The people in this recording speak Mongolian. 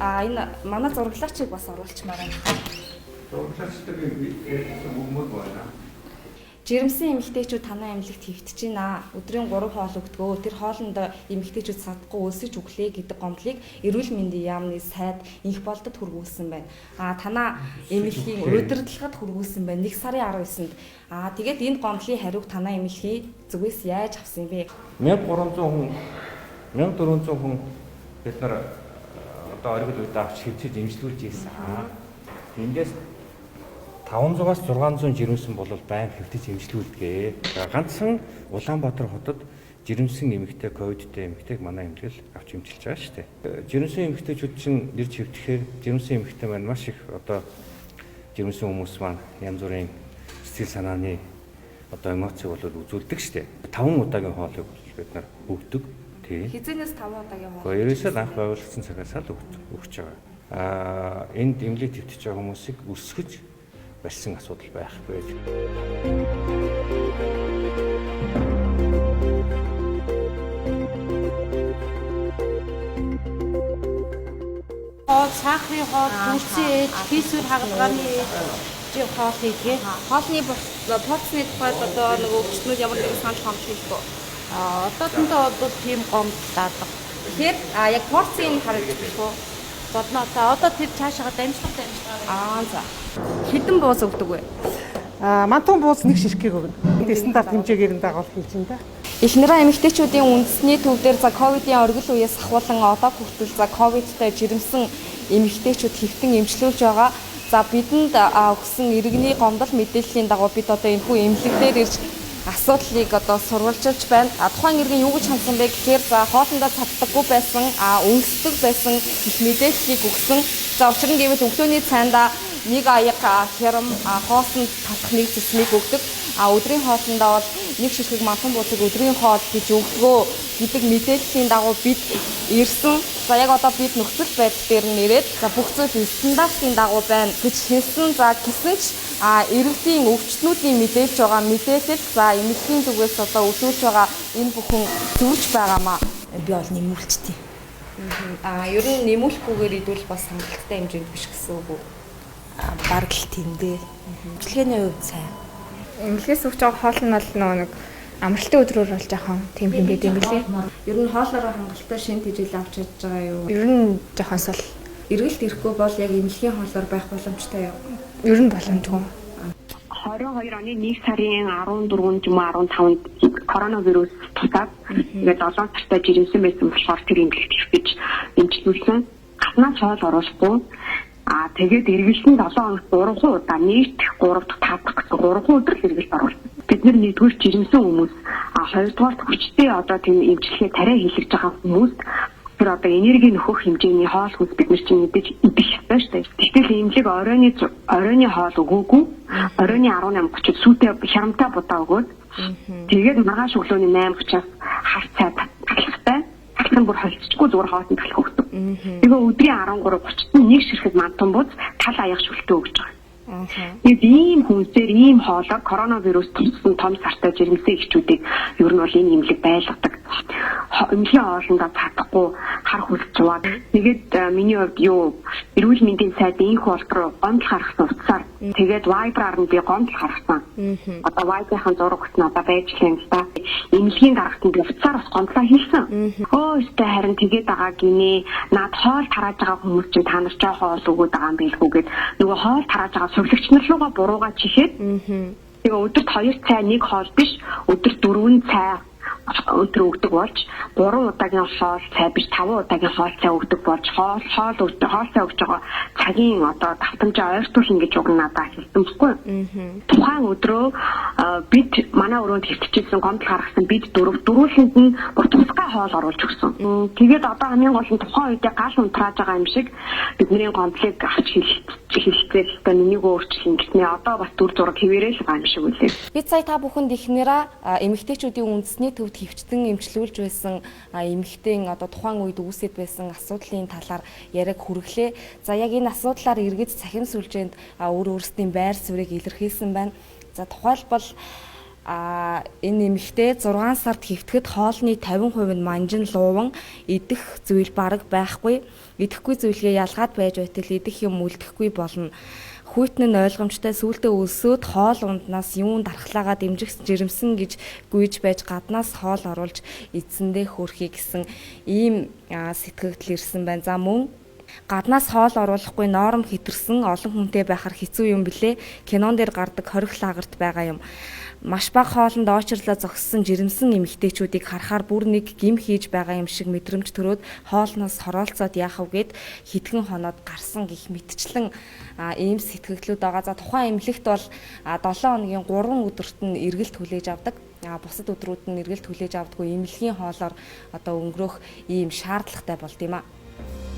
Энэ манай зураглаачийг бас оруулчмаар байна. Зураглаачдыг ярьсан хүмүүс байна. Жирэмсэн эмэгтэйчүүд танай эмнэлэгт хэвтэж байна. Өдрийн 3 хоол өгдөгөө. Тэр хоолнд эмэгтэйчүүд садахгүй өлсөж өглөө гэдэг гомдлыг эрүүл мэндийн яамны сайд инх болдод хүргүүлсэн байна. Танаа эмнэлгийн удирдлагад хүргүүлсэн байна. 1 сарын 19-нд. Тэгээд энэ гомдлын хариуг танай эмнэлгийн зүгээс яаж авсан юм бэ? 1300 хүн, 1400 хүн бид нар одоо оргил үед авч хэвтэж эмчлүүлж ийсэн. Эндээс 500-аас 600 жирэмсэн бол байнга хэвтэж эмчлүүлдэг. Ганцхан Улаанбаатар хотод жирэмсэн эмэгтэй, ковидтэй эмэгтэйг манай эмнэлэг авч эмчилж байгаа шүү дээ. Жирэмсэн эмэгтэйчүүд чинь нэрж хэвтэхээр жирэмсэн эмэгтэй маань маш их одоо жирэмсэн хүмүүс маань янз бүрийн сэтгэл санааны одоо эмоцийг бол үзүүлдэг шүү дээ. 5 удаагийн хоолыг бид нар өгдөг. Тий. Хизэнээс 5 удаагийн хоол. Гэхдээ ерөөсөө анх байгуулагдсан цагаас л өгч байгаа. Энд эмнэлэг хэвтэж байгаа хүмүүсийг өсгөж барьсан асуудал байхгүй. Хоол, сахарын хоол, дүрсэн ээж, хийсвэр хагалгааны ээж хоол хийдэг. Хоолны порцны тухайд одоо нөгөө өвчтнүүд ямар нэгэн санал гомдол хийх үү? Одоохондоо бол тийм гомдол даадаг. Тэгэхээр яг порцыг харж болох уу? Болно. За одоо тэр цаашаа дамжлах. За. Хэдэн бууз өгдөг вэ? Мантун бууз нэг ширхгийг өгнө. Стандарт хэмжээгээр нь дагуул хийж байна да. Эхнэрээ эмэгтэйчүүдийн үндэсний төв дээр за ковидын оргил үеэс ахуулан одоо хүртэл за ковидтай жирэмсэн эмэгтэйчүүд хэвтэн эмчлүүлж байгаа. За бидэнд өгсөн иргэний гомдол мэдээллийн дагуу бид одоо энэхүү эмнэлэг дээр ирж асуудлыг одоо сурвалжилж байна. Тухайн иргэн юу гэж хандсан бэ гэхээр за хоолндоо цаддаггүй байсан, өлсдөг байсан гэх мэдээллийг өгсөн. За учир нь гэвэл өглөөний цайндаа нэг аяга хярам хоосон талах нэг цэцмийг өгдөг. Өдрийн хоолндоо бол нэг ширхэг мантан буузыг өдрийн хоол гэж өгдөгөө гэдэг мэдээллийн дагуу бид ирсэн. За яг одоо бид нөхцөл байдал дээр нь ирээд за бүх зүйл стандартын дагуу байна гэж хэлсэн. За гэсэн ч иргэдийн өвчтнүүдийн мэдээлж байгаа мэдээлэл за эмнэлгийн зүгээс одоо үзүүлж байгаа энэ бүхэн зөрж байгаамаа. Би бол нэмүүлчихдээ. Ер нь нэмүүлэхгүйгээр идвэл бас хангалттай хэмжээнд биш гэсэн үг үү? Бараг л тийм дээ. Эмчилгээний хувьд сайн. Эмнэлгээс өгч байгаа хоол нь бол нөгөө нэг амралтын өдрөөр бол жоохон тийм юм байд юм билээ. Ер нь хоолоороо хангалттай шин тэжээл авч чадж байгаа юу? Ер нь жоохон сул. Эргэлт ирэхгүй бол яг эмнэлгийн хоолоор байх боломжтой юу? Ер нь боломжгүй. 22 оны 1 сарын 14-нд юм уу 15-нд коронавирус тусаад тэгээд 7 сартай жирэмсэн байсан болохоор тэр эмнэлэгт хэвтэж эмчлүүлсэн. Гаднаас хоол оруулахгүй. Тэгээд эргэлтэн 7 хоногт 3 удаа нийт 3 дахь 5 дахь гэсэн 3 өдөр л эргэлт оруулсан. Бид нар нэгдүгээр жирэмсэн хүмүүс, хоёрдугаар хүчтэй одоо тийм эмчилгээ тариа хийлгэж байгаа хүмүүст тэр одоо энерги нөхөх хэмжээний хоол хүнс бид нар чинь мэдээж идэх ёстой шүү дээ. Гэтэл эмнэлэг оройны хоол өгөөгүй. Оройны 18:30-д сүйтэй хярамтай будаа өгөөд тэгээд маргааш өглөөний 8:30-аас хар цай талхтай. Талхан бүр холцчихгүй зүгээр хоолнд талх өгдөг. Тэгээ өдрийн 13:30-д нэг ширхэг мантан бууз тал аяг шүлтээ өгч байгаа. Тэгээд ийм хүнсээр ийм хоолоор коронавирус туссан том сартай жирэмсэн эхчүүдийг ер нь бол энэ эмнэлэг байлгадаг. Эмнэлгийн хоолндоо цадахгүй хар хөлж яваад. Тэгээд миний хувьд юу эрүүл мэндийн сайд инх болд руу гомдол гаргасан утсаар тэгээд Viber-аар нь би гомдол гаргасан. Одоо Viber-ийн зураг өгсөн надад байж л юм л да. Эмнэлгийн гаргасан би утсаар бас гомдлоо хийсэн. Өө өстэй харин тэгээд байгаа гинэ. Наад хоол тарааж байгаа хүмүүс чинь та нар жоохон хоол өгөөд байгаа юм билгүү гэд нөгөө хоол тарааж байгаа сувилагч нар руугаа буруугаа чихээд. Тэгээ өдөрт 2 цай нэг хоол биш өдөрт 4 цай өдөр өгдөг болж 3 удаагийн хоол цай биш 5 удаагийн хоол цай өгдөг болж хоол цай өгч байгаа цагийн одоо давтамжаа ойртуулна гэж уг нь надад хэлсэн баггүй. Тухайн өдрөө бид манай өрөөнд хэвтчихсэн гомдол гаргасан бид дөрвүүлэнд нь бүр тусгай хоол оруулж өгсөн. Тэгээд одоо хамгийн гол нь тухайн үедээ гал унтрааж байгаа юм шиг бидний гомдлыг авч хэлцээл одоо энийг өөрчлөн гэснээр одоо бас дүр зураг хэвээрээ л байгаа юм шиг үлээ. Бид сая та бүхэнд эхнэрээ эмэгтэйчүүдийн үндэсний төвд хэвчдэн эмчлүүлж байсан эмэгтэйн одоо тухайн үед үүсэт байсан асуудлын талаар яриаг хүргэлээ. За яг энэ асуудлаар иргэд цахим сүлжээнд өөр өөрсдийн байр суурийг илэрхийлсэн байна. За тухайлбал Энэ эмэгтэй 6 сард хэвтэхэд хоолны 50% нь манжин лууван, идэх зүйл бараг байхгүй. Идэхгүй зүйлгээ ялгаад байж байтал идэх юм үлдэхгүй болно. Хүйтэн нь ойлгомжтой, сүүлдээ өлсөөд хоол унднаас юун дархлаагаа дэмжих жирэмсэн гэж гүйж байж гаднаас хоол оруулж эзэндээ хөөрхий гэсэн ийм сэтгэгдэл ирсэн байна. За мөн гаднаас хоол оруулахгүй норм хэтэрсэн олон хүнтэй байхаар хэцүү юм билээ. Кинон дээр гардаг хорих лагерт байгаа юм. Маш бага хоолнд очрлоо зогссон жирэмсэн эмэгтэйчүүдийг харахаар бүр нэг гим хийж байгаа юм шиг мэдрэмж төрөөд хоолноос хороолцоод яах вэ гэд хэдхэн хоноод гарсан гих мэтчлэн ийм сэтгэгдлүүд байгаа. За тухайн эмнэлэгт бол 7 хоногийн 3 өдөрт нь эргэлт хүлээж авдаг. Бусад өдрүүд нь эргэлт хүлээж авдаггүй, эмнэлгийн хоолоор одоо өнгөрөөх ийм шаардлагатай болд юм а.